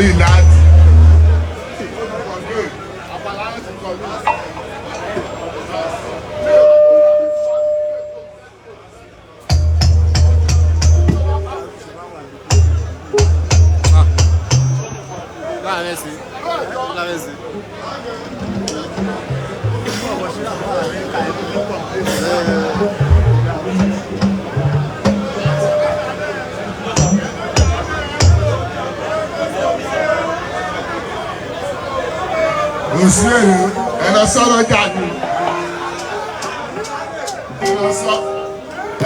Relax. Láàrin sí. Láàrin sí. Kò sí èrè, ẹ lọ sọ lọ́jà ni.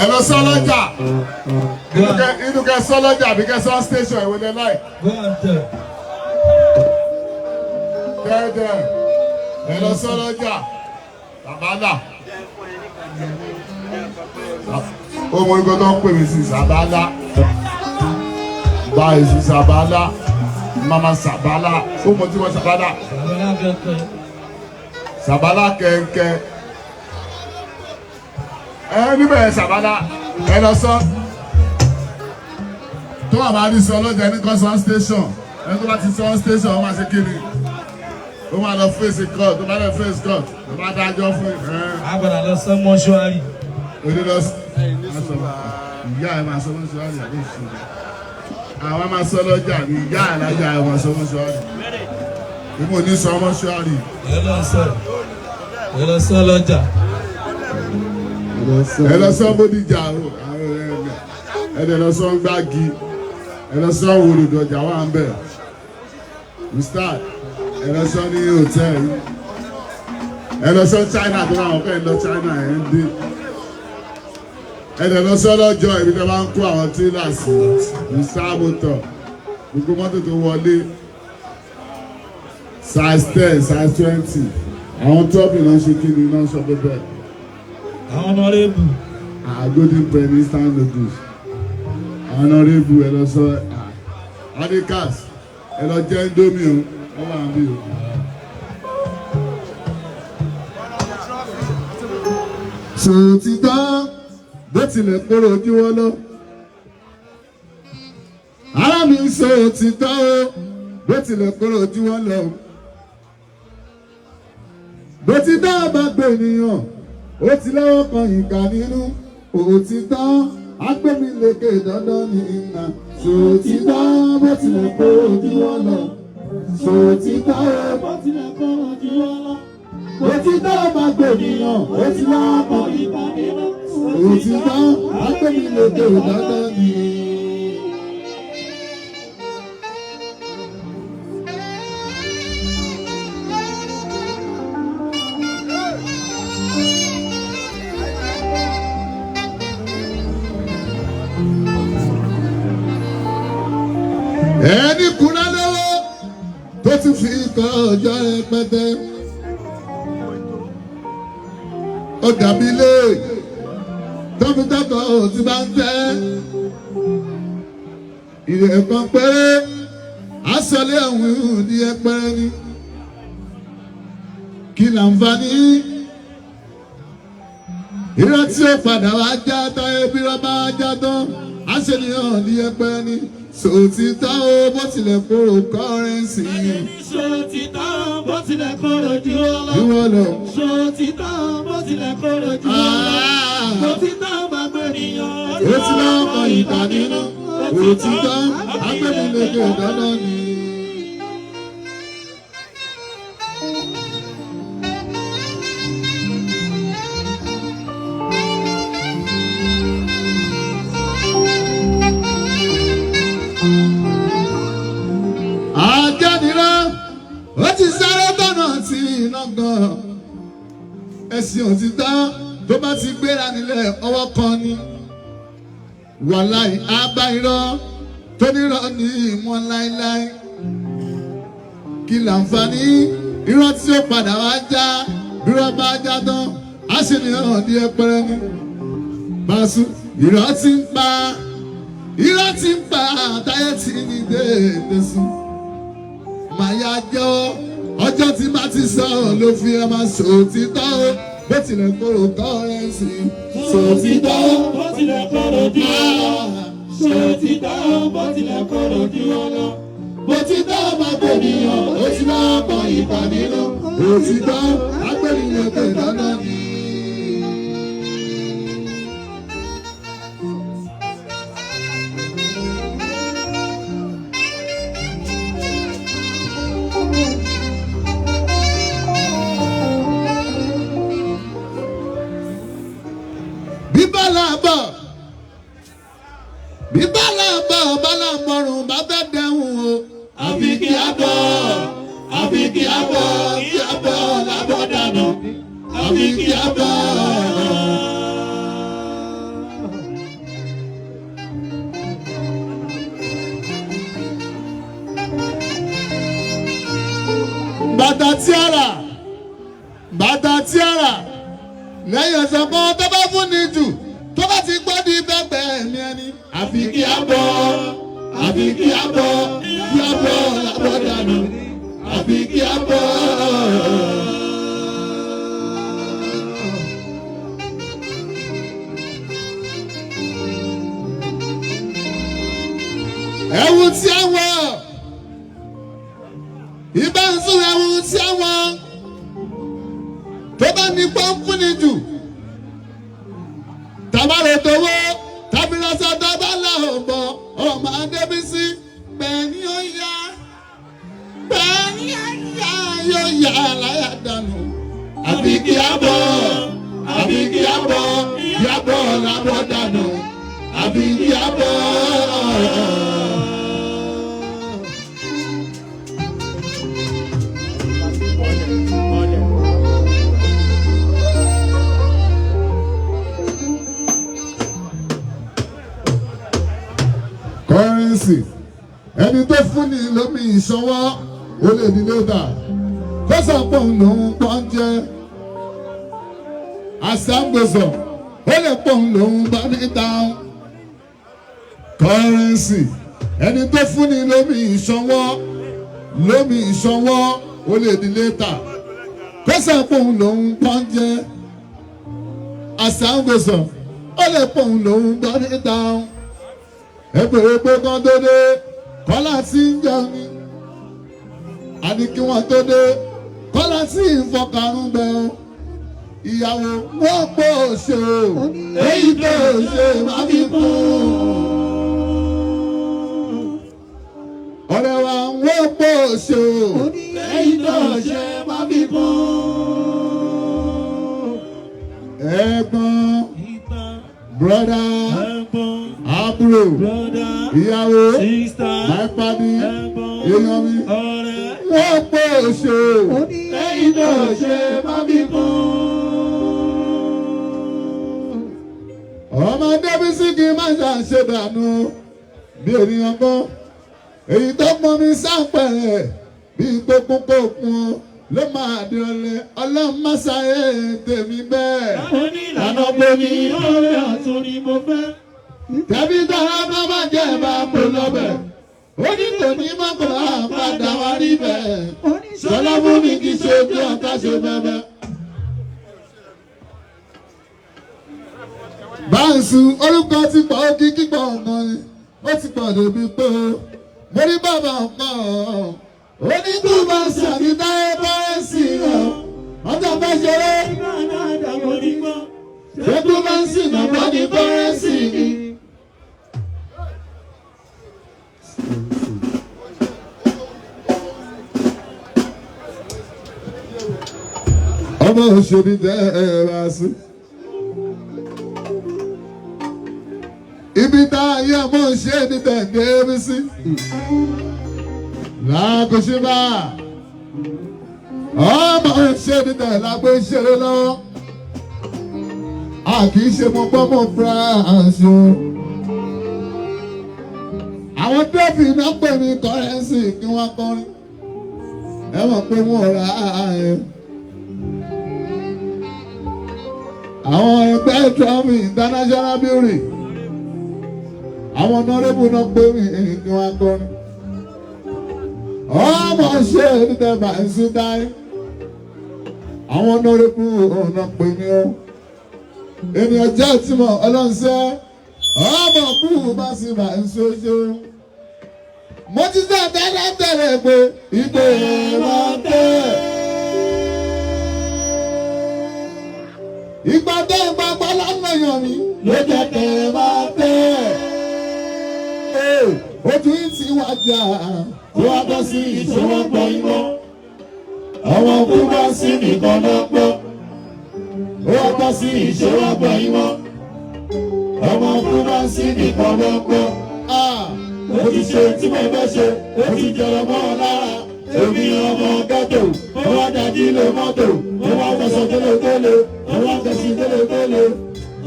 Ẹ lọ sọ lọ́jà. Inú kẹ sọ lọ́jà àbí kẹ sọ station ìwé lẹ láì. Go and tell. Dẹ́ẹ̀dẹ́, ẹ lọ sọ lọ́jà. Sàbálà. Ó mọ orúkọ tó ń pè mí sí Sàbálà. Báyìí sí Sàbálà. Mama Sàbálà. Ó mọ tí wọ́n Sàbálà. Sàbálà kẹ̀kẹ́. Sàbálà kẹ̀kẹ́. Ẹ níbẹ̀ Sàbálà. Ẹ lọ sọ. Tó wà máa rí sọ lọ́jà ẹni kan sọ station. Ẹni tó bá ti sọ station, ó máa ṣe kí ni? Ó máa lọ face court, tó bá lọ face court, tó bá dájọ́ fún ẹ. A gbọ́dọ̀ lọ sọ mọ́ṣúárì. Oní lọ sí. Ìyá ẹ máa sọ mọ́ṣúárì àbí ìṣòro. Àwọn máa sọ lọ́jà ní ìyá ẹ̀ lájà ẹ máa sọ mọ́ṣúárì. Èmi ò ní sọ mọ́ṣúárì. Ẹ lọ sọ. Ẹ lọ sọ lọ́jà. Ẹ lọ sọ Bódìjà o. Ẹ dẹ̀ lọ sọ Gbági. Ẹ lọ sọ Wòlòdọ̀jà wà ń bẹ̀. Mustard. Ẹ lọ sọ ní hòtẹ́ẹ̀lì. Ẹ lọ sọ China tó máa wọ̀ kẹ́ ẹ lọ China ẹ̀ ń dé. Ẹ dẹ̀ lọ sọ lọ́jọ́ ibi tí wọ́n bá ń kó àwọn tírélà sí Mustard motor. Gbogbo mọ́tò tó wọlé size 10, size 20. Àwọn tọ́pì náà ṣe kí ni náà sọ pé bẹ́ẹ̀. Àwọn honorable. Golden Penny instant noodles. Honorable ẹ lọ sọ Adikas ẹ lọ jẹ Indomie o, wọ́n wà níbí o. Sòtítọ́ bó tilẹ̀ kóró ojú wọn lọ. Ara mi ń sọ òtítọ́ o, bó tilẹ̀ kóró ojú wọn lọ. Bó ti dá ọba gbé ènìyàn, ó ti lọ́wọ́ kan ìkà nínú. Òtítọ́ agbẹ́milékè dandan ní ìnà. Sòtítọ́ bó tilẹ̀ kóró ojú wọn lọ. Sòtítọ́ Bó tilẹ̀ kóró ojú wọn lọ. bó ti dá ọba gbé ènìyàn, ó ti lọ́wọ́ kan Ìkà nínú. òtítọ́ agbẹ́milékè dandan ní. Ẹni kúnlá lọ́wọ́ tó ti fi ikọ̀ ọjọ́ rẹpẹtẹ. Ó dàbí ilé tọ́fítọ́tọ̀ ò ti bá ń tẹ́. Ìrẹ̀ kan péré aṣọlé ọ̀hún ní ẹpẹrẹ ni. Kí làǹfààní? Irọ́ tí ó padà wá já táyé bí wọ́n bá já tán, aṣèléràn ní ẹpẹrẹ ni. Sòtítọ́ o bó tilẹ̀ kóró kọ́rẹ́ǹsì. Sòtítọ́ bó tilẹ̀ kóró ojú wọn lọ. Ìwọ lọ. Sòtítọ́ bó tilẹ̀ kóró ojú wọn lọ. Òtítọ́ máa gbé ènìyàn. Ó ti lọ́wọ́ kan ìkà nínú. Òtítọ́ agbẹ́milékè dandan ni. Àjẹnirọ́ ó ti sáré tọ̀nà tí iná gan. Ẹ̀sìn òtítọ́ tó bá ti gbéra nílẹ̀ ọwọ́ kan ni. Wàláì abá irọ́ tó nírọ́ ní ìmọ̀ láíláí. Kí làǹfààní irọ́ tí ó padà wá já irọ́ bá já tán á sì ní ọ̀hún di ẹpẹrẹ ní. Bàṣù irọ́ ti ń pa irọ́ ti ń pa táyé tí ní déédéé sùn. Màyà jẹ́wọ́ ọjọ́ tí bá ti sọ ló fi ẹ máa sòtítọ́ o bó tilẹ̀ kóró kọ́rẹ́ǹsì sòtítọ́. Bó tilẹ̀ kóró ojú wọn lọ. Sòtítọ́ bó tilẹ̀ kóró ojú wọn lọ. Bòtítọ́ máa gbènìyàn, ó ti lọ́pọ̀ ìkà nínú. Òtítọ́ agbẹ́niyàn kẹ̀ dandan ni. Bíbélà bọ̀, bíbélà bọ̀, bálá mọ̀rùn bá fẹ́ dẹ̀hùn o. Àfi kí á bọ̀, àfi kí á bọ̀, kí á bọ̀ lábọ̀ dànù. Àfi kí á bọ̀. Bàtà tí a rà, bàtà tí a rà lẹ́yìn ọ̀sẹ̀ kan tó bá fún ni jù tó bá ti gbọ́ di bẹ́gbẹ́ ẹ̀mí ẹni. Àfi kí á bọ̀, àfi kí á bọ̀, kí á bọ̀ lábọ̀ dànù, àfi kí á bọ̀. Ẹ̀wù tí a wọ̀, ìbá ń sún ẹ̀wù tí a wọ̀ tó bá ní pọ́npọ́nì jù tàbárò tówó tàbírasọ tàbálà ọ̀bọ̀ ọmọ adébísí pẹ̀lú ó yá pẹ̀lú ó yá yóò yá láyà dànù. Àfi kí á bọ̀, àfi kí á bọ̀, kí á bọ̀ lábọ̀ dànù, àfi kí á bọ̀. Kọ́rẹ́nsì ẹni tó fún ni lómi ìṣọwọ́ ó lè ní lébà kó sọ pé òun lòún pọ́n jẹ́ àṣàǹgbèsọ̀ ó lè pé òun lòún bá níta. Kọ́rẹ́nsì ẹni tó fún ni lómi ìṣọwọ́ lómi ìṣọwọ́ ó lè ní lébà kó sọ pé òun lòún pọ́n jẹ́ àṣàǹgbèsọ̀ ó lè pé òun lòún bá níta. Ẹ bèrè pé kán tó dé kọ́lá tí ń jẹun ni àní kí wọ́n tó dé kọ́lá tí ń fọkàrún bẹ́ o. Ìyàwó wọ́n pọ̀ ṣe o, èyí tó ṣe má fi kún. Ọ̀rẹ́ wa wọ́n pọ̀ ṣe o, Èyí tó ṣe má fi kún. Ẹ̀gbọ́n, Ìtàn, brọ́dá, ẹ̀gbọ́n, àbúrò, brother, ìyàwó, sister, my padi, ẹ̀gbọ́n, èèyàn mi, ọ̀rẹ́. wọ́n pọ̀ ṣe o. Èyí tó ṣe má fi kún. Ọmọ Débísí kì í má ṣàṣe dànù bí ènìyàn kan èyí tó pọn mi sápẹ̀rẹ̀ bí kókún kókún ló máa di ọlẹ ọlọ́run má ṣàyè tèmi bẹ́ẹ̀. Onílànà bomi lórí ọ̀tún ni mo fẹ́. Tẹ̀bí dára bá má jẹ́ bá pò lọ́bẹ̀ ó ní kò ní má kò á padà wá rí bẹ́ẹ̀. Sọlá fún mi kì í ṣe ojú ọ̀tá ṣe bẹ́ẹ̀. Báńsù orúkọ ti pọ̀ ó kí kíkọ́ ọ̀nà ni ó ti pọ̀ débi pé o mo rí bàbá ọ̀pọ̀ onítùbọ̀ sàbídáyé bọ́ẹ̀sì rẹ̀ ọjọ́ bá ṣeré ṣé tó bá ń sìn náà bá ní bọ́ẹ̀sì ni. Ọmọ òṣèlú tẹ ẹ rà sí. Ibi tá a yẹ ọmọ òṣèlú tẹ dé mi sí. Làkòṣìbà ọmọ òṣèlú tẹ lágbó ìṣeré lọ́wọ́. A kì í ṣe mo gbọ́ mọ́ France o. Àwọn tẹ́fì náà pè mí kọ́rẹ́nsì kí wọ́n kọrin. Ẹ mọ̀ pé wọ́n rà á ẹ̀. Àwọn ẹgbẹ́ Trump International Building, àwọn honorable náà pé mi kí wọ́n kọrin. Ọmọ ṣe nígbà ń sún táyé. Àwọn honorable náà pè mí o. Ènìyàn jẹ́ ìtumọ̀ ọlọ́sẹ́. Ọmọ kú bá sì máa ń ṣoṣo. Mo ti sọ tẹ́lẹ̀ tẹ́lẹ̀ pé ìgbé máa tẹ̀. Ìgbà tẹ́ ìgbàgbọ́ lánàá yàn mí ló jẹ́ kẹ́ ẹ máa tẹ̀. Ojú yìí ti wá jà tó wá bọ́ sí ìṣòwò gbọ́ yín mọ́. Àwọn kú bá sí nìkan náà gbọ́. Ó wá bọ́ sí ìṣòwò gbọ́ yín mọ́. Ọmọ kú bá sí nìkan náà gbọ́. Ó ti ṣe tí mo fẹ́ ṣe, ó ti jọrọ mọ́ ọ lára. Èmi ọmọ ghetto, ó wá dájú ilé mọ́tò, ó wá fẹsọ̀ télé-télé, ó wá fẹsí télé-télé,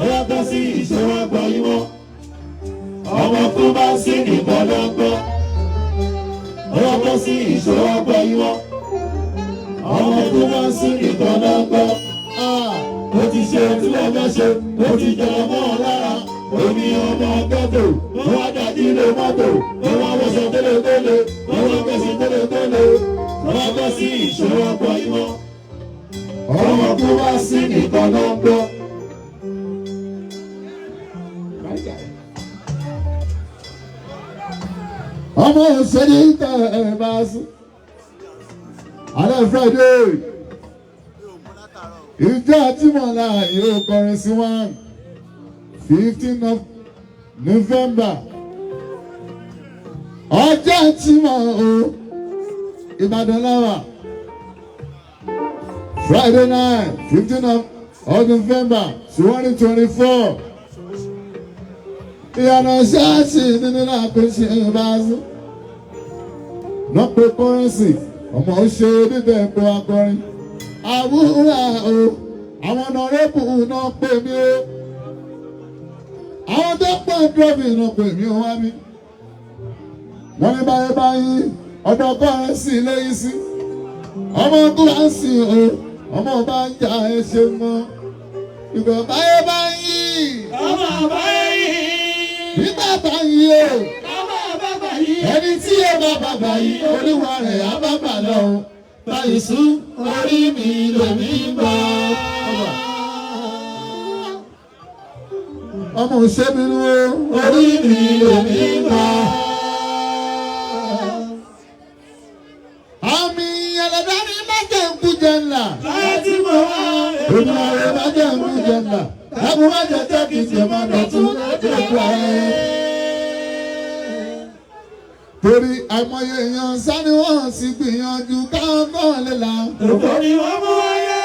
ó wá bọ́ sí ìṣòwò gbọ́ yín mọ́. Ọmọ kú bá sí nìkan ló ń gbọ́. Ó wá bọ́ sí ìṣòwò gbọ́ yín mọ́. Ọmọ kú bá sí nìkan ló ń gbọ́. Ó ti ṣe tí mo fẹ́ ṣe, ó ti jọrọ mọ́ ọ lára. Èmi ọmọ ghetto, ó wá dájú ilé mọ́tò, ó wá wọṣọ télé-télé, ó wá fẹsí télé-télé, ó wá bọ́ sí ìṣòwò gbọ́ yín mọ́. Ọmọ kú bá sí nìkan ló ń gbọ́. Ọmọ òṣèré tẹ ẹ bá sùn. Alẹ́ Friday, ìjọ Àjímọ̀lá yóò kọrin sí 15 of November. Ọjọ́ Jímọ̀ o, Ìbàdàn láwà. Friday night, 15 of November 2024. Ìyànà ṣáàṣì nínú àkóso ìbáṣu. Nọ́pẹ́ kọ́rẹ́nsì, ọmọ ṣe bíbẹ̀ kó akọrin. Àwúrà o, àwọn ọ̀nàrẹ́bù náà pè mí o. Àwọn tó pọ̀ dọ́bì náà pè mí o wá mi. Wọ́n ní báyìí báyìí, ọ̀dọ̀ kọ́rẹ́nsì lẹ́yìn sí. Ọmọ kíláàsì o, ọmọ bá ń jà ẹ ṣe mọ́. Ìgbà báyìí báyìí, Ọmọ báyìí. nígbà báyìí o. Ọmọ bàbá yìí. Ẹni tí yóò bá bàbá yìí, olúwa rẹ̀ á bá bà lọ. Báyìí sún orí mi lèmi ń bọ̀. Ọmọ òṣèbínú o, orí mi lèmi ń bọ̀. Àmì ẹlẹ́dá ni má jẹ́ ń kú jẹ ńlá. Láti mọ̀ wá. Olúwa rẹ̀ má jẹ́ ń kú jẹ ńlá. Lábùú má jẹ́ jẹ́ kí n jẹ má dọ̀tún lójú ayé. Torí àìmọye èèyàn sáré wọ́n sì gbìyànjú káwọn náà lè là. Òfò ni wọ́n mú wáyé.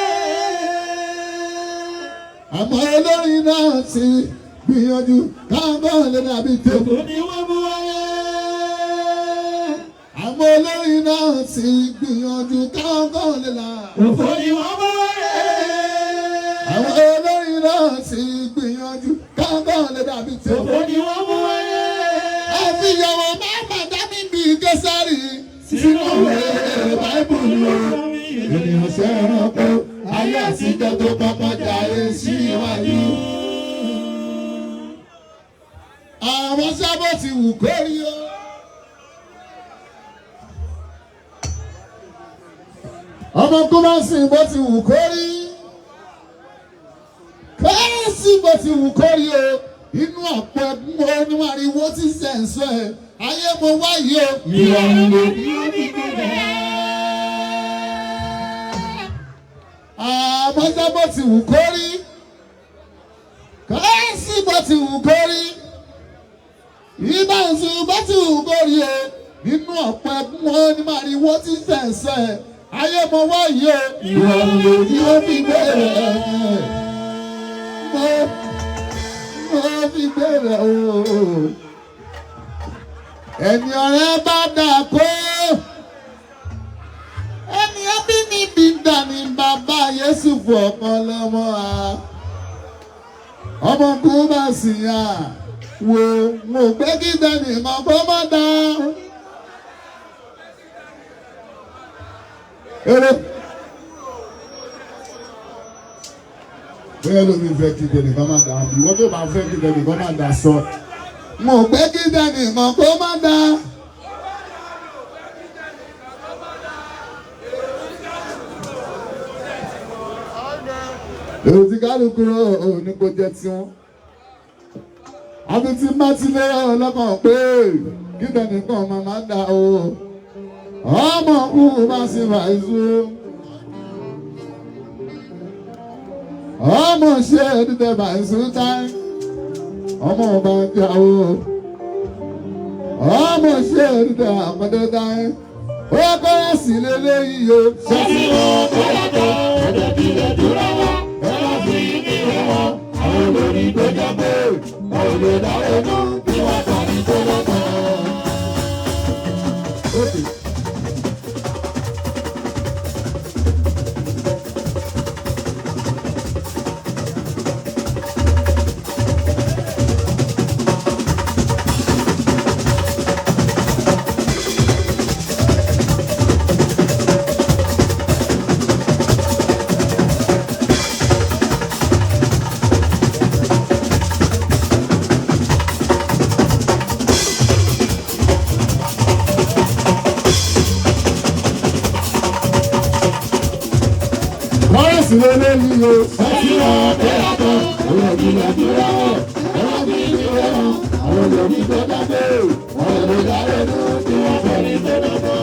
Àmọ́ olórin náà sì gbìyànjú káwọn náà lè dàbí tèmi. Òfò ni wọ́n mú wáyé. Àmọ́ olórin náà sì gbìyànjú káwọn náà lè là. Òfò ni wọ́n mú wáyé. Àwọn olórin náà sì gbìyànjú káwọn náà lè dàbí tèmi. Òfò ni wọ́n mú wáyé. Àfihàn máma dání bíi Késárì sínú ìwé Báíbùlù o. Ènìyàn ṣe ẹranko ayé àtijọ́ tó kọ́kọ́ jayé síwájú. Àwọn sábà ti wù kórí o. Ọmọ kúmọ̀sí bó ti wù kórí. Kérésì bó ti wù kórí o. Inú ọ̀pọ̀ ẹ̀gbọ́n oníwàriwo ti sẹ̀nsọ́ ẹ̀. Ayé mo wáyé o. Ìrọ̀rùn ló àmọ́ sábà ti wù kórí. Kérésì bó ti wù kórí. Ìbáǹsù bó ti wù kórí o. Inú ọ̀pọ̀ ẹ̀gbọ́n oníwàriwo ti sẹ̀nsọ́ ẹ̀. Ayé mo wáyé o. Ìrọ̀rùn ló ní ó fi bẹ̀rẹ̀. Mo fi bẹ̀rẹ̀ o. Ẹni ọ̀rẹ́ bá dà kó. Ẹni ẹbí mi bí dà ní bàbá Yẹ́sùfù ọ̀kan lọ́mọ a. Ọmọ kú bá sì yà wò mo gbé kí dání mọ̀ kó má dá. Eré. Bóyá lómi fẹ́ kí tẹnìkan má dà bí wọ́n tó bá fẹ́ kí tẹnìkan má dà sọ. Mo gbé kí tẹnìkan kó má dà. Èrò tí kálukú rò ní kò jẹ́ tiwọn. Àfi tí má ti lé ọlọ́kàn pé Kí tẹnìkan máa dà o. Ọmọ kú bá sí bàìsú. Ọmọ ṣe dídẹ bàìsú táì. Ọmọ ọba ń jà o. Ọmọ ṣe dídẹ àpẹẹrẹ táì. Ó kọ́ra sí lélẹ́yìí o. Ṣé ti wọ́n kọ́ra Ẹ̀jẹ̀ tilẹ̀ dúró wọn, ẹ̀rọ fi ní ìwé wọn. Àwọn olórí tó jẹ́ pé wọn ò lè dáwọ́ inú bí wọ́n parí tó lọ́tọ̀. Kọ́ra sí lélẹ́yìí o. Ṣé ti wọ́n kọ́ra tán? Ẹ̀jẹ̀ tilẹ̀ dúró wọn, ẹ̀rọ fi ní ìwé wọn. Àwọn olórí tó jẹ́ pé wọn ò lè dáwọ́ inú bí wọ́n parí tó lọ́tọ̀.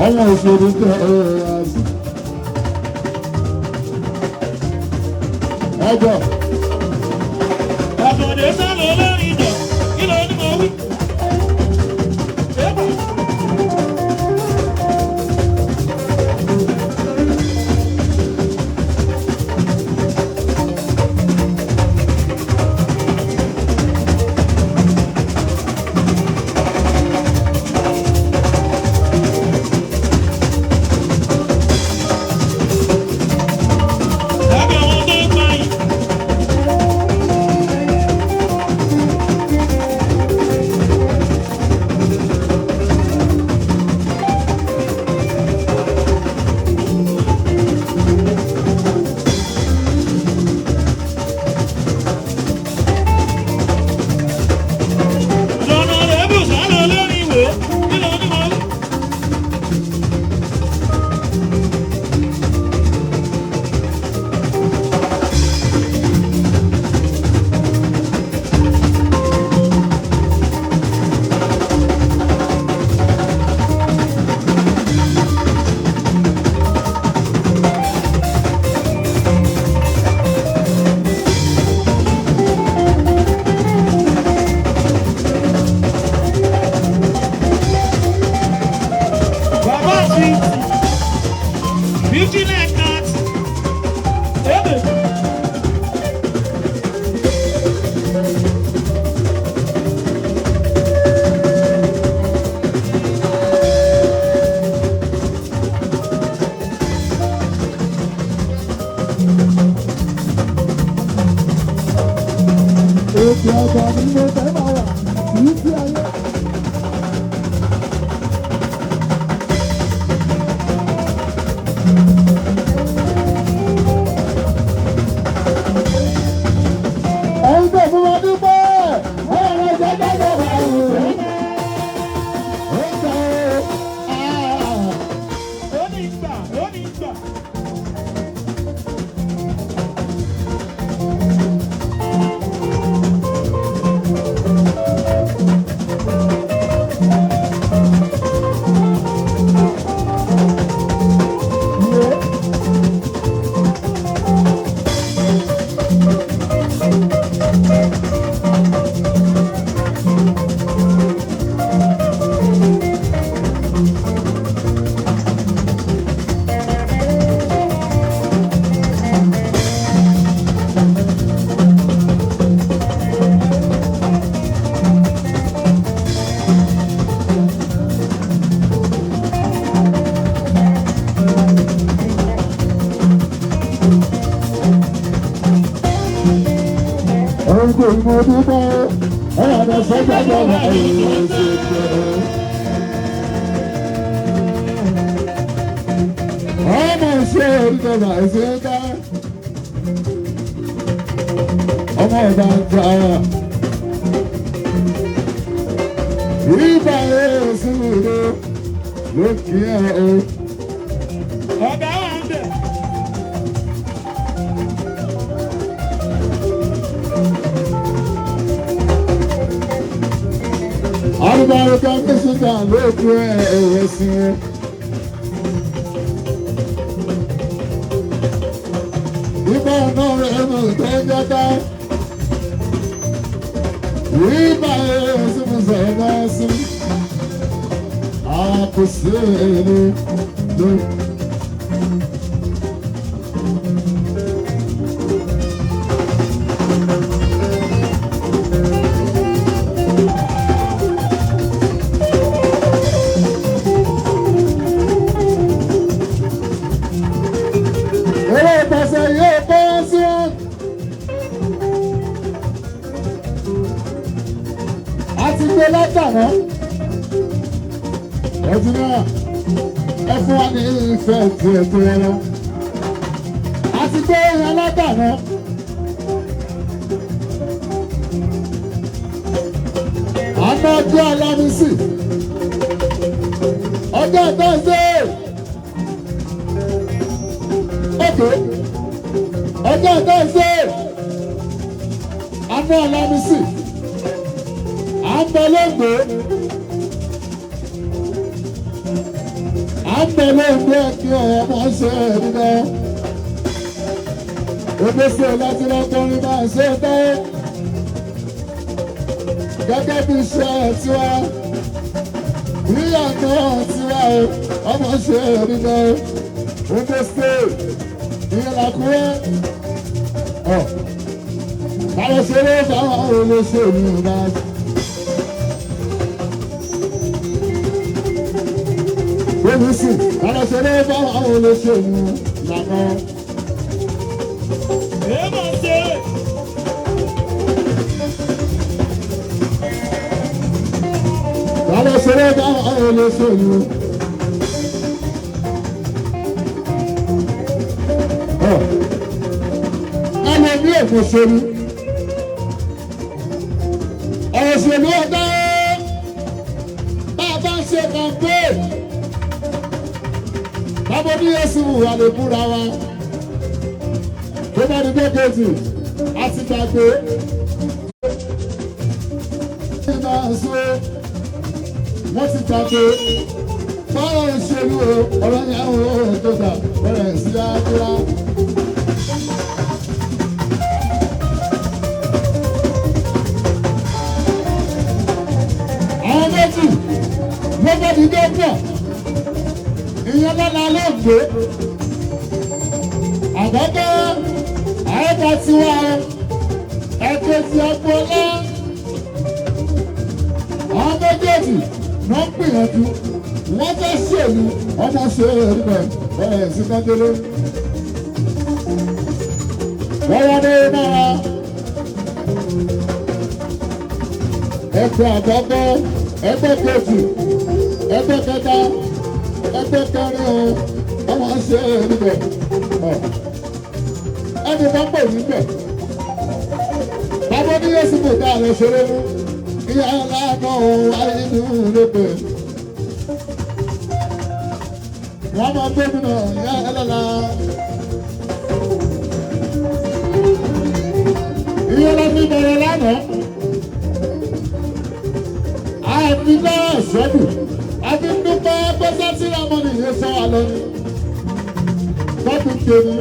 Ọmọ òṣèré tẹ ẹ ẹ ẹjọ. Àkàndé sálọ lórí ìjọ, kí ló ní mo wí? Lábẹ́ àwọn tó ń pa yìí. Lọ́nà lẹ́bù sálọ lórí ìwò, kí ló ní mo wí? Bàbá sí fifty nine cat. Ebe. Òkè ọ̀gá ni mo fẹ́ máa wà títí ayé. Ẹ̀yin tó fún wa dúpẹ́, ọ̀rọ̀ jẹ́jẹ́ ló wà wò. Ó sọ ọ́. Ó ní gbà, ó ní gbà. Orúkọ ìmọ̀ dúpẹ́, ọ̀rọ̀ sọ́jà ló wà wò. Ọmọ ṣe orúkọ bàṣẹ ká. Ọmọ ọba ń ta. Ìbà èsì ló ló kí ẹ o. African Michigan lóògùn ẹ̀yẹ sí i. Ìbá ọ̀nà rẹ̀ mọ̀ tó ń jọta. Ìbá ẹ̀sìn mú sọ̀rọ̀ sí. Àkùsí èrè ló. Eré ìpàṣẹ yóò bọ́ sí wọn. A ti gbé látàná. Ẹtì náà ẹ fún wa ní ìfẹ́ ti ètò ẹ lọ. A ti gbé ìyẹn látàná. Àná ọjọ́ Alámísì. Ọjọ́ Tọ́sídẹ̀ẹ́. Okay. Ọjọ́ Tọ́sídẹ̀ẹ́. Àná Alámísì. À ń bẹ lóńgbò. À ń bẹ lóńgbò kí ọmọ ṣe é dídá. Ògbésè láti lọ́kùnrin máa ṣe é tẹ́. Gẹ́gẹ́ bí iṣẹ́ tiwa. Ìyàtọ̀ tiwa o, ọmọ ṣe é dídá. Ògbésè ìyẹn làkúrẹ́. Ọ̀ báwo ṣeré báwọn olóṣèlú bá. Olùsì báwo ṣeré báwọn olóṣèlú lànà. Báwo ṣeré báwọn olóṣèlú. Ọ̀ ẹlòmí òfòṣèlú. Òṣèlú ọ̀dọ́ bá a bá ń ṣe campaign. Báwo ní Yéṣu wà lè búra wa? Tó bá di gbẹ́gẹ́jì, a ti gbàgbé. Wọ́n ti gbàgbé. Báwo òṣèlú ọ̀rọ̀ yẹn ò tó dà bẹ̀rẹ̀ sí àdúrà. Àwọn méjì ló bá di dọ́kítà. Ìyẹn lọ́la ló gbé. Àkọ́kọ́ àyẹ̀kọ́ tiwa o. Ẹ̀kejì agboola. Àwọn méjèèjì ló ń gbìyànjú. Wọ́n fẹ́ ṣèlú ọmọ ṣe é bẹ̀rẹ̀ sí kọ́ńdélé. Wọ́n wọ́n ní náà. Ẹgbẹ́ àkọ́kọ́, ẹgbẹ́ kejì, ẹgbẹ́ kẹta, ẹgbẹ́ kẹrin o, ọmọ ṣe é níbẹ̀. Ẹni bá pè níbẹ̀. Bàbá ní Yéṣu kò dá àlọ́ ṣeré mú. Ìyá aláàánú ayé ní lópe. Wọ́n máa gómìnà ìyá ẹlẹ́la. Ìyá lọ fi bẹ̀rẹ̀ lánàá. Àfi náà sọ́dù. Àfi ń dúpẹ́ pẹ́sẹ́ tí ọmọ nìyẹn sọ wà lónìí. Tọ́pù tèmi.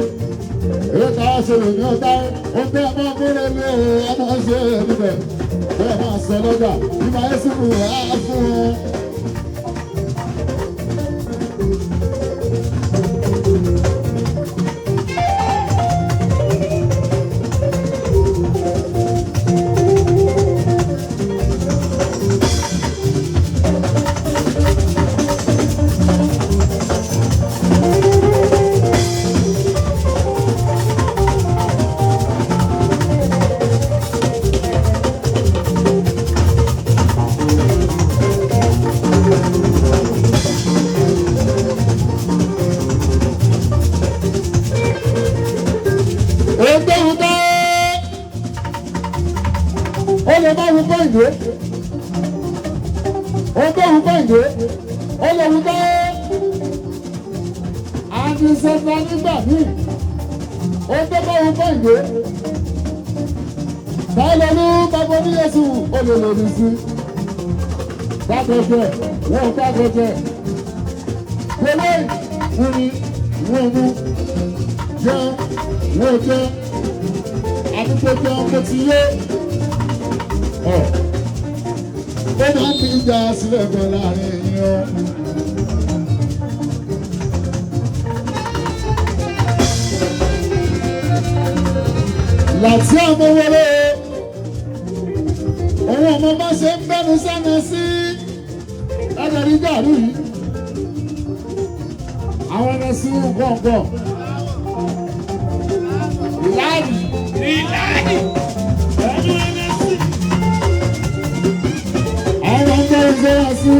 Èyí ká wá ṣe lè ní ọ̀tá. Ó bẹ́ẹ̀ máa múre lé ọmọ ṣe é níbẹ̀. Bẹ́ẹ̀ máa sọ lọ́jà. Ìmọ̀ ẹ̀sìn mú wá fún un. Ó lè má wù kọ́ìndé. Ó tó wù kọ́ìndé. Ó lè wù kọ́. Àti sọ́sọ́ nígbà míì. Ó tó bá wù kọ́ìndé. Báyọ̀ ní bàbá oníyẹ̀sù ó lè lòdì sí. Gbàgbọ́jẹ wọ́n gbàgbọ́jẹ. Wọlé wúni wọ́n mú. Jẹun wọ́n jẹ. Àdúgbò jẹun kò ti yé. Ó máa ń fi ìjà sílẹ̀ gan láàrin yín o. Láti àmọ́ wọlé òun ọmọ bá ṣe ń bẹ́nu sẹ́nu sí ẹ̀dẹ̀rí gàrí yìí. Àwọn ẹni sí gbọ̀ngbọ̀n. Ìlànì. Ìlànì. Ẹnu ẹni sí. Àwọn ọmọ bẹ́nu sẹ́nu sí.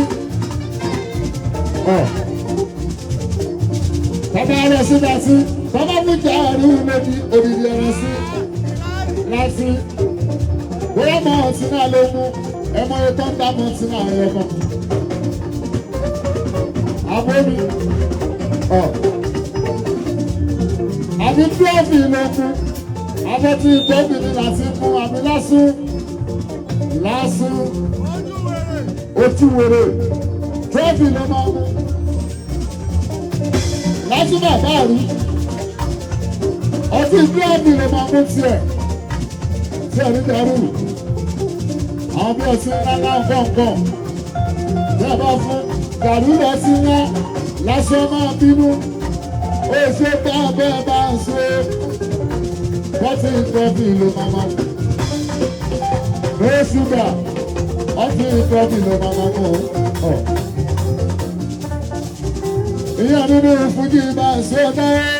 Tọ́ba ẹ̀rọ sí láti tọ́ba mú gàrí méjì odidi ẹ̀rọ sí láti. Bóyá mọ ọtí náà ló mú ẹmọ yẹn tó ń dá mọ ọtí náà yẹ kan. Àbómi ọ̀ àbí trọ́fì ló mú abọ́tí trọ́fì ni láti mú àbí lásùn lásùn ojú wèrè trọ́fì ló máa mú. Lásùn bàbá rí ọtí trọ́fì ló máa mú tiẹ̀ tí ẹ̀rí dẹrù àwọn bí ọtí ńlá ńlá nǹkan bí a bá fún gàrí lọ sí wọn lásán máa bínú ó ṣe bá bẹ́ẹ̀ bá ń ṣe bọ́tí kọfí ló máa máa mú no sugar ọtí kọfí ló máa máa mú ọ. Ìyá nínú fújì máa ń ṣe náà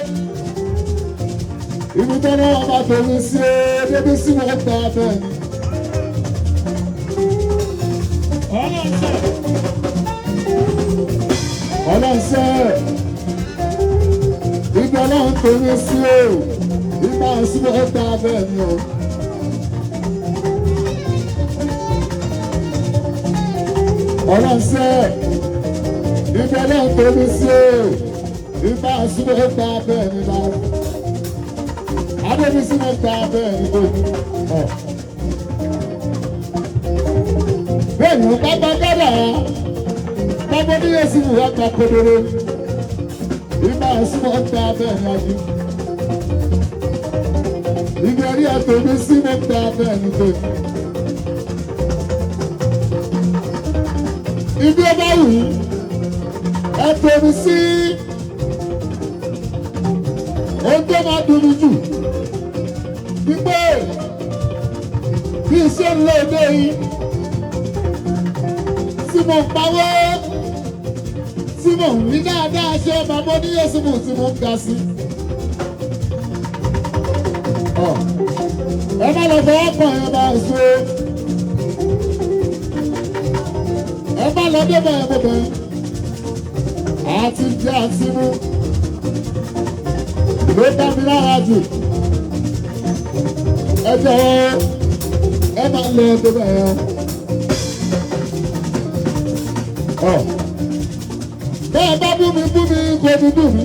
ibi tó náà bá tòun sí é débi sí wọn gbà bẹ́ẹ̀ ni. Ọlọ́sẹ̀. Ọlọ́sẹ̀ ibi ọlọ́run tòun sí o ìgbà sí wọn gbà bẹ́ẹ̀ ni o. Ọlọ́sẹ̀ ibi ọlọ́run tòun sí o ìgbà sí wọn gbà bẹ́ẹ̀ ni báwo. Adébísí ló gba bẹ́ẹ̀ ni tó ọ̀. Bẹ́ẹ̀ ni bàbá gádà bàbá ní Yéésù wà gba kodoro. Ìgbà súnmọ́ gba bẹ́ẹ̀ ni ajú. Ìgbà rí àtòbísí ló gba bẹ́ẹ̀ ni tó. Ibi ọba wù ú, ẹ tòbí sí ohun tó máa dùn mí jù wípé bí iṣẹ́ ń lọ òde yìí tí mo ń pawó tí mo ń rí dáadáa ṣe ọmọ abọ́ ní Yéṣu tí mo ń ga sí. Ẹ má lọ fọwọ́ kàn ẹ máa so ẹ má lọ débẹ̀ ẹ bọ̀bẹ̀ àti jẹ́ àti mú ló bá mi lára jù. Ẹ jọ̀wọ́ ẹ máa lọ débẹ̀ ẹ. Bẹ́ẹ̀ bá bú mi bú mi kò ní dùn mí.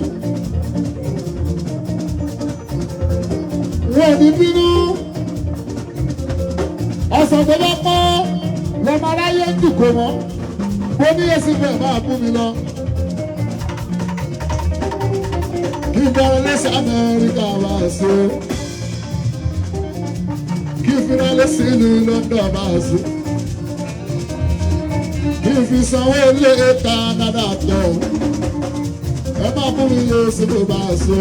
Wọ́n ní bínú. Ọ̀sán tó bá pọ́n lọ́mọ aráyé ń dùkọ̀ mọ́. Mo ní èsì bẹ́ẹ̀ máa bú mi lọ. Kí n bẹ̀rẹ̀ lẹ́sẹ̀ Amẹ́ríkà wá sí. Kí n fira lẹ́sẹ̀ ìlú London wá sí. Kí n fi sanwó ilé Canada tó. Ẹ máa fún mi yóò sí ló bá sí.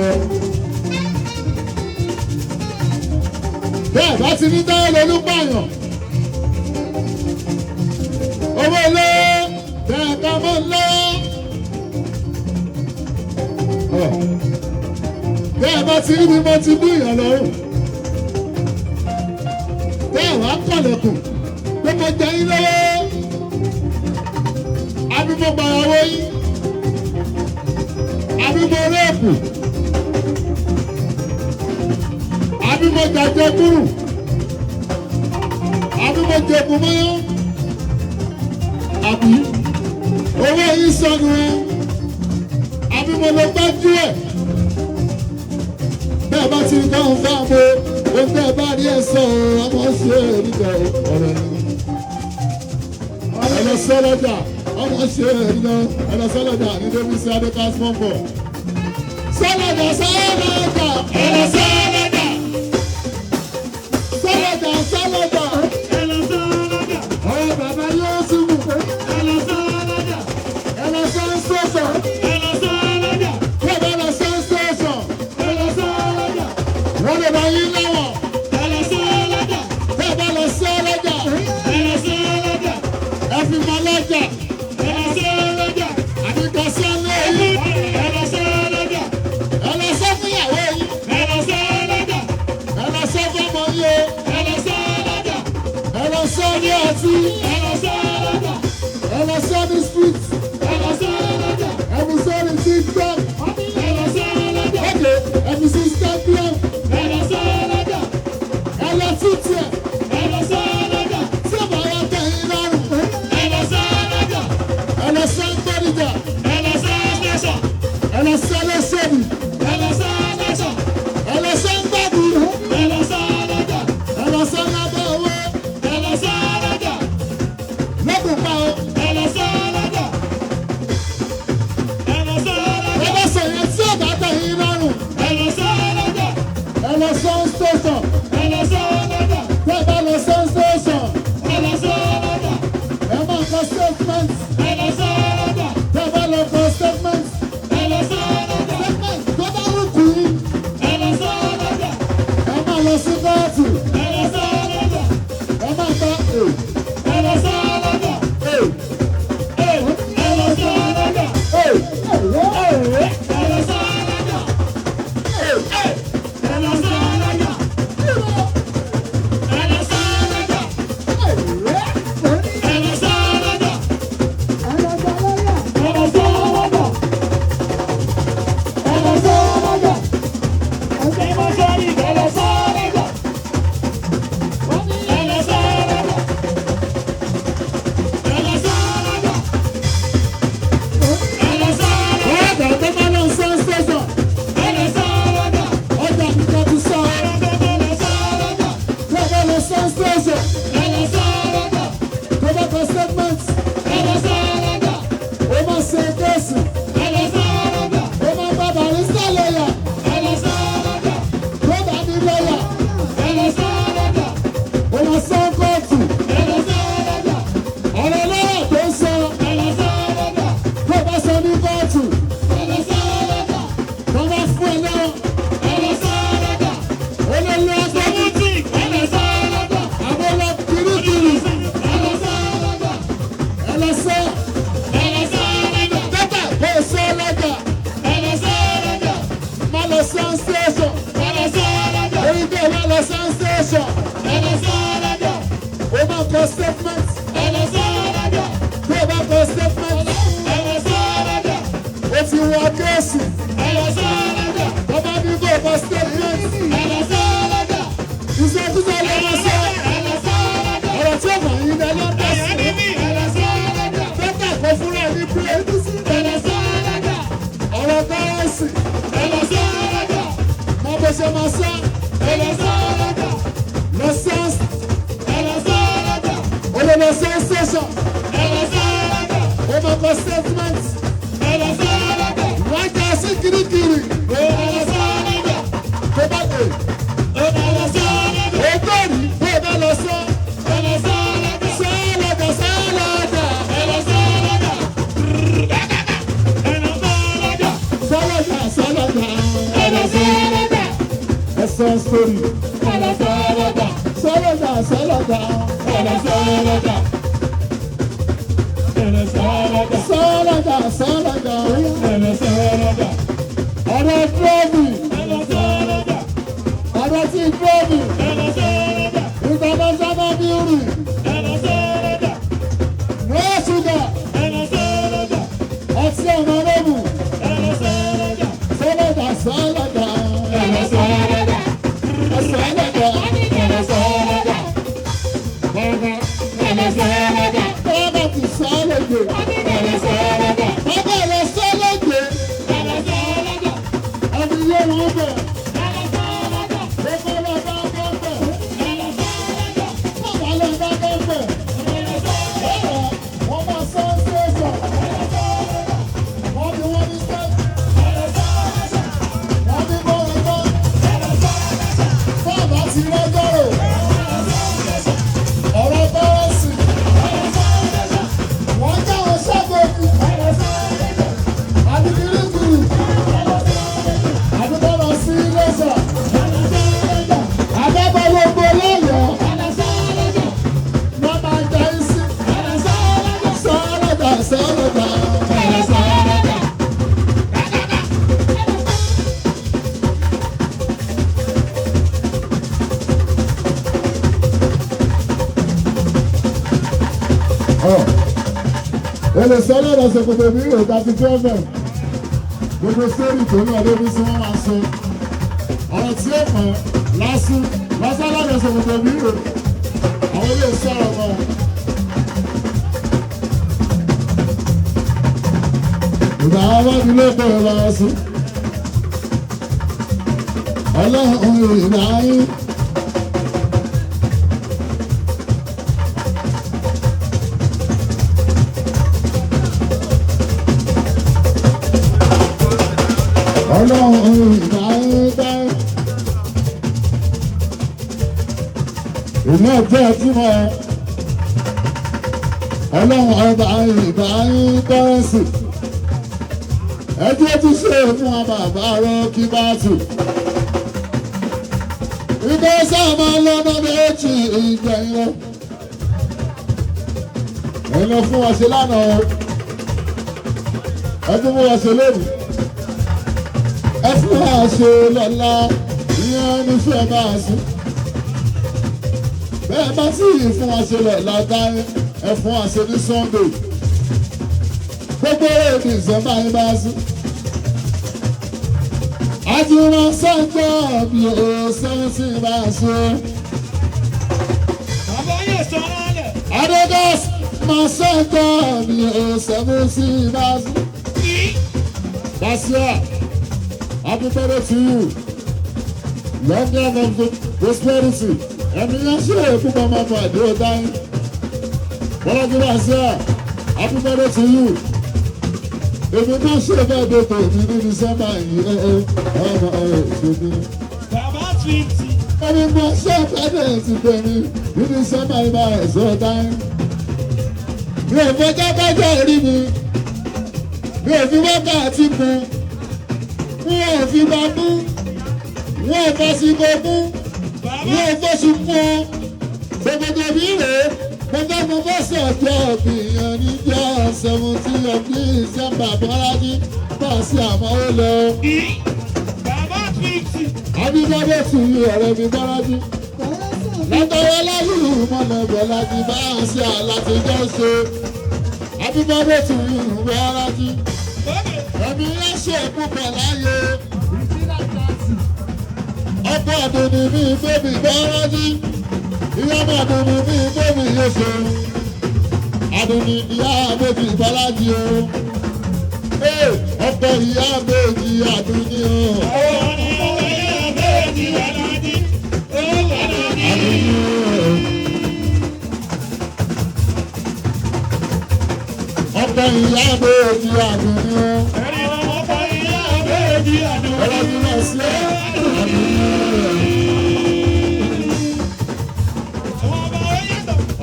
Bẹ́ẹ̀ bá ti ní táwọn olùpààyàn. Owó ilé bẹ́ẹ̀ ká mọ́ lé. Bẹ́ẹ̀ bá ti rí mi mo ti bú ìyàn lọ́rùn. Bẹ́ẹ̀ wá kọ̀lẹ̀kùn pé mo jẹ yín lọ́wọ́. Àbí mo gbàyàwó yín. Àbí mo rẹ́ẹ̀pù. Àbí mo jàjẹ kúrù. Àbí mo jẹ̀kù mọ́yán. Àbí owó yín sọnù ẹ. Àbí mo lọ gbájú ẹ̀. Bẹ́ẹ̀ bá ti rí káwọn fáwọn ohun tẹ́ ẹ bá rí ẹ sọ ọ́ àmọ́ ṣe é nígbà ọ̀rọ̀ yìí. Ẹ lọ sọ́lọ́jà, ọmọ ṣe é lọ, ẹ lọ sọ́lọ́jà ní Débísí Adékás mọ́bọ̀. Sọ́lọ́jà sọ́lọ́jà, ẹ lọ sọ́lọ́jà. Sọ́lọ́jà sọ́lọ́jà, ọ̀rọ̀ bàbá yóò túbù. Ẹ lọ sọ́ńsọ̀sọ̀, kí ẹ bá lọ sọ́ńsọ̀sọ̀, wọ́n lè bá yín lọ́wọ́. Kí ẹ bá lọ sọ́lọ́jà, ẹ fi mọ lọ́jà, àdìgbò sọ́lé yín. Ẹ lọ sọ fún ìyàwó yín, ẹ lọ sọ fún ọmọ yín o, ẹ lọ sọ ní ọtí, ẹ lọ sọ ní street, ẹ fi sọ ní TikTok, ok, ẹ fi sí Instagram, ẹ lọ títì ẹ, tí ò bá wá tẹ́ yín lọ́rùn, ẹ lọ sọ ń gbọ́dìjà, ẹ lọ sọ lọ́sọ̀bì, ẹ lọ sọ ń gbàdú, ẹ lọ sọ lábẹ́ owó, lọ́kùn pa o, ẹ bá sọ yẹn tí ò bá tẹ́ yín lọ́rùn, ẹ lọ sọ ń station, tí ẹ bá lọ sọ ń station, ẹ máa kọ statement, tí ẹ bá lọ kọ statement, statement tó bá wù kú yín, ẹ máa lọ sí kóòtù, ẹ máa gba ẹ ẹ ẹ. Ọ̀gá tó bá lọ sọ station, ọjà kíkọ́ ti sọ, tó bá lọ sọ station, tó bá kọ statement, ó máa ṣe kéèsì, ó máa bá barista lọ́yà, tó bá ní lọ́yà, ó máa sọ kóòtù, ọ̀rọ̀ lọ́yà tó ń sọ, tó bá sọ ní kóòtù, tó bá fún ẹ lọ́wọ́, ó lè lọ ọgbọ́n àwọn lọ kirikiri, ẹ lọ sọ, dọ́tà kó o sọ lọ́jà, má lọ sọ station, orí bẹ́ẹ̀ má lọ sọ station, ó máa kọ statement, tó o bá kọ statement, ó ti wọ kéèsì, tó bá ní kó o kọ statement, ìṣèkúsọ ló máa sọ, ọ̀rọ̀ tí ó mọ̀ yín lẹ ló dá sí, dọ́tà kó fúnra ní bírèkì, ọ̀rọ̀ kọ́rẹ́sì, mọ bó ṣe máa sọ, lọ sọ, ó lè lọ sọ station, ó máa kọ statement, wọ́n já sí kirikiri, tó bá dé, òótọ́ rí bó o bá lọ sọ, sọ́ọ́lọ́dà sọ́ọ́lọ́dà, sọ́ọ́lọ́dà sọ́ọ́lọ́dà, ẹ sọ sórí, sọ́ọ́lọ́dà sọ́ọ́lọ́dà, sọ́ọ́lọ́dà sọ́ọ́lọ́dà, ọ̀rọ̀ dúróòmù, ọ̀rọ̀ tí dúróòmù, international beauty, no sugar, ọtí ọmọ rẹ́mù, sọ́ọ́lọ́dà sọ́ọ́lọ́dà, sọ́ọ́lọ́dà, bàbá ti sọ́ọ́lọ́dà, bàbá lọ sọ́ọ́lọ́dà, ẹni yé wọn bẹ̀, bàbá lọ bá bọ́ bẹ̀, bàbá lọ bá bọ́ bẹ̀. Ẹ lè sọ lọ́dọ̀ ṣe gbogbo mi rò 32 FM. Gbogbo sórí tó ní ọdún bí sí wọ́n máa sọ. Ọ̀rọ̀ tí ó mọ̀ lásán lásán lọ́dọ̀ ṣe gbogbo mi rò. Àwọn ilé sọ̀rọ̀ mọ́. Ìgbà àwọn ọmọdé ló bẹ̀rẹ̀ lọ́wọ́ sí. Ọlọ́run ìgbà yín. Ọlọ́run ìgbà yín dá. Ìlú ọjọ́ ẹtí mọ́ ọ. Ọlọ́run ọba ìgbà yín dẹ́rẹ́sì. Ẹjọ́ tún ṣe fún wa bàbá rẹ kí bá tù. Ìgbà sábà lọ́nà méjì ìgbẹ̀yìn lọ. Ẹ̀yin lọ fún wa ṣe lánàá o. Ẹ tún fún wa ṣe lónìí. Ẹ fún wa ṣe lọ́la. Ìyẹn ní fún ẹ máa sùn. Bẹ́ẹ̀ bá sì fún wa ṣe lọ́la dáhìn. Ẹ fún wa ṣe ní Sunday. Gbogbo èdè ìṣẹ̀mbá yín bá sùn. Àjùmọ̀ sọ́jọ́ bí o sẹ́wọ́n bá sùn. Bàbá yóò sọ̀rọ̀ lẹ̀. Adégọ́s máa sọ́jọ́ bí o sẹ́wọ́n bá sùn. Basia, happy birthday to you. Long life of the prosperity. Ẹ̀mí yẹn ṣe èkú bàbá pàdé ọ̀dáyìn. Bọ́lájí Basia, happy birthday to you. Èmi náà ṣe bẹ́ẹ̀ dé tòmí ní Dísẹ́mbà yìí ẹ ẹ ọmọ ẹ ṣèbí. Bàbá 20. Ẹni mọ ṣe bẹ́ẹ̀ ti tẹ̀mí ní Dísẹ́mbà yìí bá ẹ̀sọ́ ọ̀dáyìn. Mi ò fọjọ́ bájọ́ rí mi. Mi ò fi wákàtí kun. Mi ò fi bá mú. Wọ́n ò fọ́síkò mú. Wọ́n ò fọ́sùn fún ọ. Gbogbo mi rèé. Mo fẹ́ mo fẹ́ sọ̀tọ̀ ọ̀gbìyàn níjọ́ 17 of December Bọ́lájí bá sí àmọ́ ó lọ. Bàbá 20. Abíbọ́dé tù yí ọ̀rẹ́ mi Bọ́lájí. Látọwọ́ lálùú mọ́lẹ̀ Bọ́lájí bá sí àlàtijọ́ ṣe. Abíbọ́dé tù yí Bọ́lájí. Ẹ̀mí yẹn ṣe púpọ̀ láyé. Ọ̀pọ̀ àdùnní mi bébì Bọ́lájí. Ìyá àdùnní mi bébì yóò ṣe. Àdùnní ìyá méjì Bọ́lájí o. Ọ̀pọ̀ ìyá méjì àdùnní o. Àdùnní o. Ọ̀pọ̀ ìyá méjì àdùnní o. Bọ́lájí náà sí àdùnní o.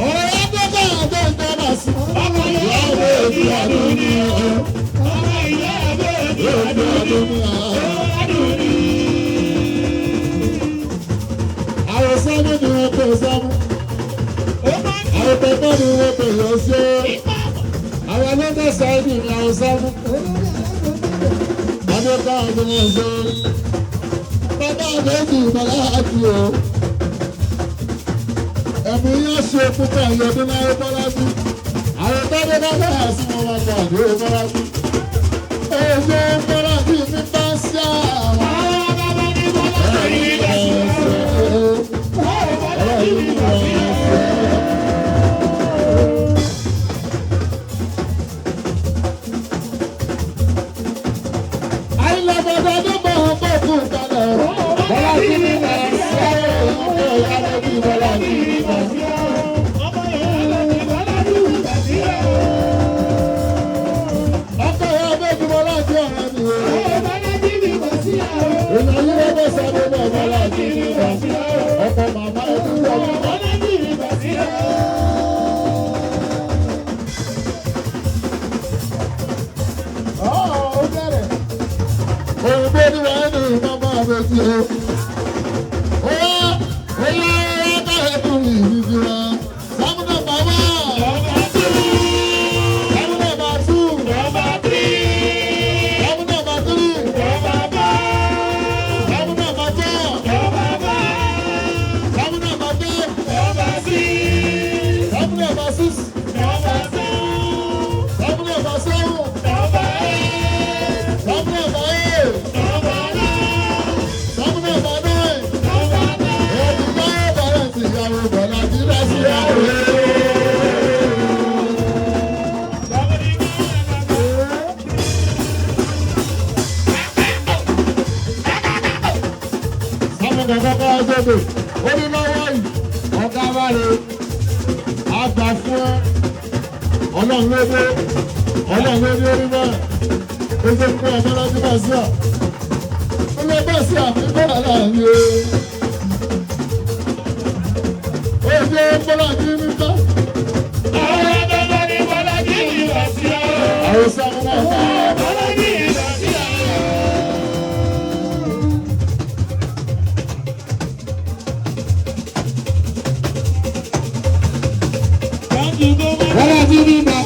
Ọ̀rọ̀ ẹgbẹ́ àjọ ìjọba sí. Ìyá méjì àdùnní o. Àwọn sọ́mù ni wọ́n pè sọ́mù. Àwọn pẹ̀pẹ́ ni wọ́n pè yọ sí. Àwọn ẹlẹ́dẹ̀ sáyẹ́dì ni àwọn sọ́mù. Adéka ọdún wọn ṣe. Bàbá àbẹ́jì ìbọ̀lá àti o. Ẹ̀mí yóò ṣe púpọ̀ ìyọdún láyé Bọ́lá sí. Àwọn tọ́jú bá bẹ̀rẹ̀ sí wọn máa gbà àdúrà Bọ́lá sí. Èso Bọ́lá sí mi bá sí àwọn. Ọkọ̀ màmá ẹni wọ́n. Òun bó ní wàá ní màmá rẹ̀ sí o. Ó ó bá ẹkùn ìdíje wa. Sámú nọ́mbà wá. Sámú nọ́mbà tú. Sámú nọ́mbà tírì. Sámú nọ́mbà fọ́. Sámú nọ́mbà fẹ́. Sámú nọ́mbà six. Sámú nọ́mbà kan kọ́kọ́ sókè. Ó ní lọ́wọ́ yìí, ọ̀gá bá rè àgbà fún ẹ. Ọlọ́run ló dé, ọlọ́run ló dé orí bẹ́ẹ̀. Ó ṣe kú ọmọ lọ́dún bá sí à. Ó lọ bá sí àmì bọ́lá láàrin o. Ó ṣe bọ́lá kí ní ká. Àwọn bàbá ní Bọ́lá kí ní bá sí ọ. Àwọn sáwọn náà bá. Bọ́lá kí ní bá sí ọ. Bọ́lá kí ní bá.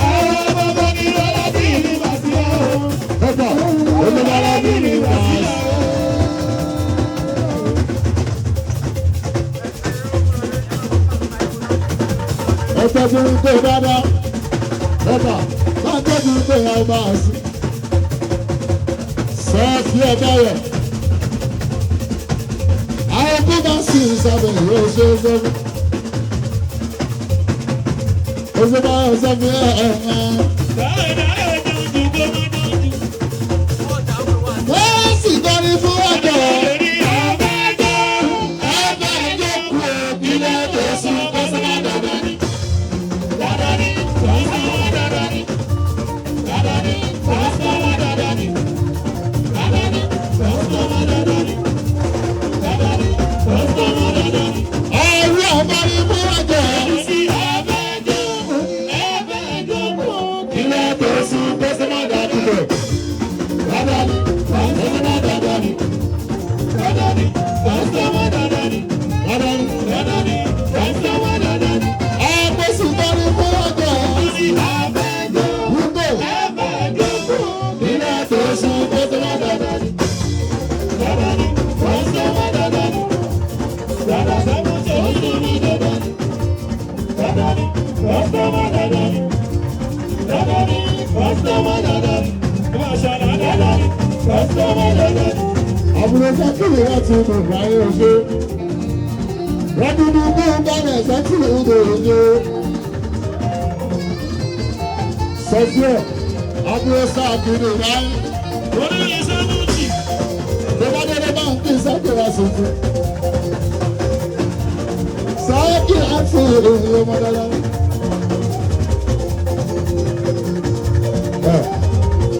Àwọn bàbá ní Bọ́lá kí ní bá sí ọ. Ẹ̀fọ́, ó ní bọ́lá kí ní bá sí. Ẹ̀tọ́jú ń pè dáadáa. Ẹ̀fọ́, bá ń tọ́jú ń pè ya ọba àṣì. Sọ́ọ̀tì ẹ̀dá yẹ̀. Àwọn tó bá sì ń sábẹ̀ yóò ṣe é sọ́fún. Ó ṣe máa ń sọ́fún ẹ̀ ẹ̀ ẹ̀. Wọ́n sì kọrin fún ọjọ́. Ẹgbẹ́ ìjókòó ilé tó sùn kọ́sọ́mọ́ dandan ni. Ọ̀rọ̀ ọmọdé fún ọjọ́. Ilé tó sùn kọ́sọ́mọ́ dandan ni. Dandan ni, kọ́sọ́mọ́ dandan ni. Dandan ni. Ẹgbẹ́ sì kọrin fún ọjọ́. Wúndò. Ilé tó sùn kọ́sọ́mọ́ dandan ni. Àbúrò sákìlì láti inú ìgbàyè oṣù. Wọ́n dúdú kó ń bẹ̀rẹ̀ sákìlì ìdè oṣù. Sọ́fíọ̀, àbúrò sákìlì láyé. Tó bá délé bá ń kí sákìlì àsìkò. Sákìlì àti ìròyìn ọmọ dáadáa.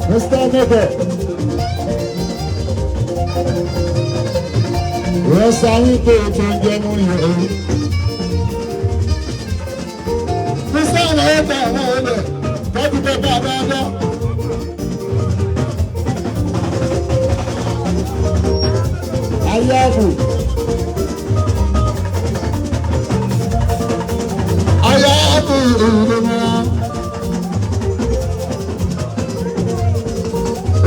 Mr. Mabel. Wọ́n sáré pé ètò oúnjẹ mú ní òru. Mr. Mabel àwọn olè tọ́jú tó bá dáadáa. Ayáàbò. Ayáàbò ìrìnnà.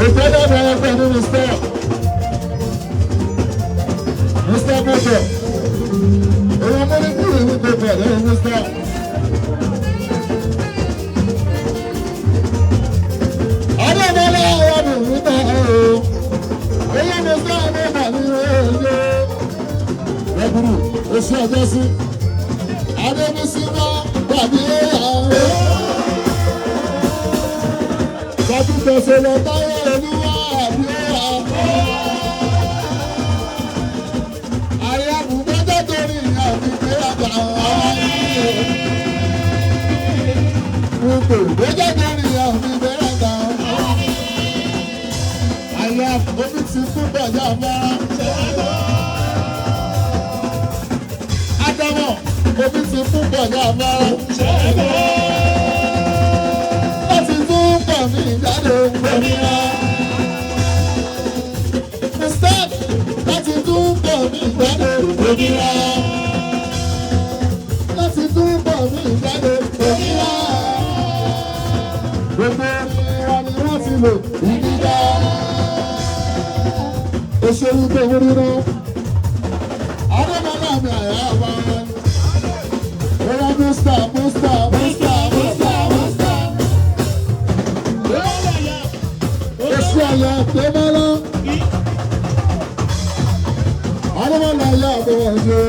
Ìfẹ́lẹ́ bẹ̀rẹ̀ pẹ̀lú Mr. Mr. Mọ́tò. Èèyàn mọ́lẹ́ kúrò ní gbogbo ẹ̀ lẹ́yìn Mr. Adébọ́lá àwọn ọmọ mi náà o. Èyí Mr. Mọ́tò ní oye. Ẹ̀bùrù oṣù ọjọ́ sí. Adébísí wá gbàgbé àwọn. Tọ́jú tẹ̀sẹ̀ lọ táyà olúwa àbí ọ̀hún. Àyàbùgbọ́jọ́ torí àfìgbé àgbà ọ̀hún. Gbọ́jọ́ torí àfìgbé àgbà ọ̀hún. Àyàbùgbọ́bí ti kú bọ̀jọ́ afárá. Ádámọ̀, omi ti kú bọ̀jọ́ afárá. Láti tún pọ̀ mí jáde òmìnira. Mr. Láti tún pọ̀ mí jáde òmìnira. Láti tún pọ̀ mí jáde òmìnira. Gbogbo ìnira ni wọ́n ti lò ìdíjà. Òṣèlú tó ń ríro. Adébọ́lá mi àyà wá. Bọ́lá Mr. Mr. Mr. Mr. Mr. Oṣù àyà tó bá lọ. Adébọ́lá ayé àbọ̀wọ̀ ṣe.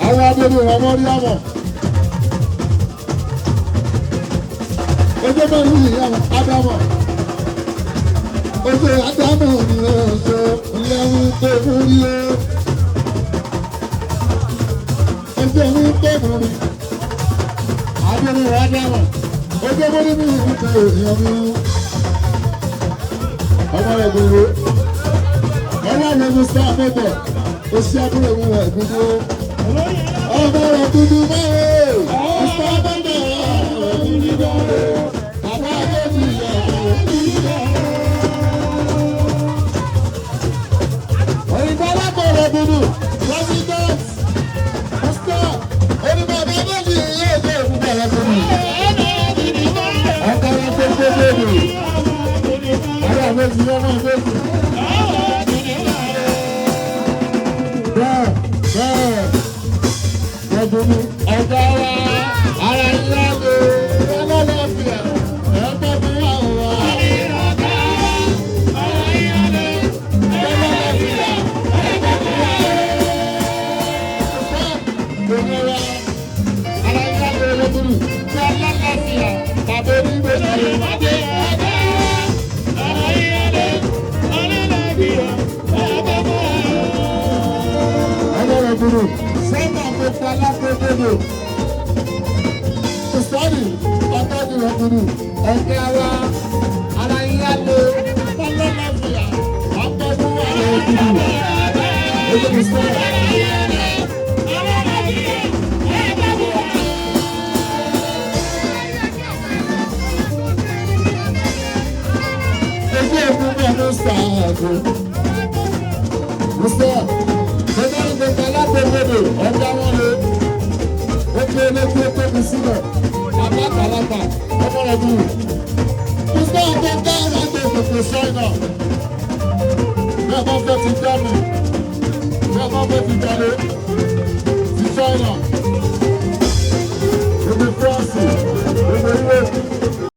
Àwọn abẹ́rẹ́ ọmọ rí àmọ̀. Ojú bá ní ìyá Ádámọ̀. Oṣù Ádámù ni oṣù lẹ́hún tó mú rí o. Oṣù ẹ̀hún tó mú rí. Adúrú Ádámù. Oṣù mú rí mi ìwúkọ èèyàn mi. Ọmọ rẹ̀ gbogbo. Ọmọ rẹ̀ mú sáà mọ́tò. Oṣù àbúrò mi rẹ̀ gbogbo. Ọmọ rẹ̀ dúdú mọ́wé. Oṣù àbúrò rẹ̀ dúdú mọ́wé. Bàbá àbẹ̀bí rẹ̀ dúdú mọ́wé. Òyìnbó alákọ̀ọ́rọ̀ dúdú. President Mr. Onímọ̀ bàbá àbẹ̀bí yóò jẹ́ òkúta rẹ̀ dúdú. Ọkọ̀ rẹ̀ tó tó dúdú. Ọ̀rọ̀ àbẹ̀bí ọmọ àbẹ̀bí. Bẹ́ẹ̀ bẹ́ẹ̀ ẹ̀dùnú ọ̀gá wa ara ńlá ló ọlọ́lọ́fíà ẹ̀ẹ́dọ́ fún wa wà. Ọlọ́run sọ́nà gbogbo alágbègbè sọ́ọ̀rì ọ̀tọ́dúnrún ọ̀gá wa ara yín á lè ọlọ́lọ́fìyà ọ̀tọ́dún àwọn òkúrú olóbi sọ́ọ̀rì. Ẹgbẹ́ òkú náà ló sàáàgó. Mr. Bẹ́ẹ̀ni gbogbo alágbègbè ọ̀gá wọn lè ó gbé létí ó tóbi sílẹ̀ bàbá àgbàlagbà ọmọ rẹ̀ dùn. Mr. Ọ̀gá ọ̀gá òkòkò ṣáínà. Bí a bá fẹ́ ti dá mi, bí a bá fẹ́ ti jalè,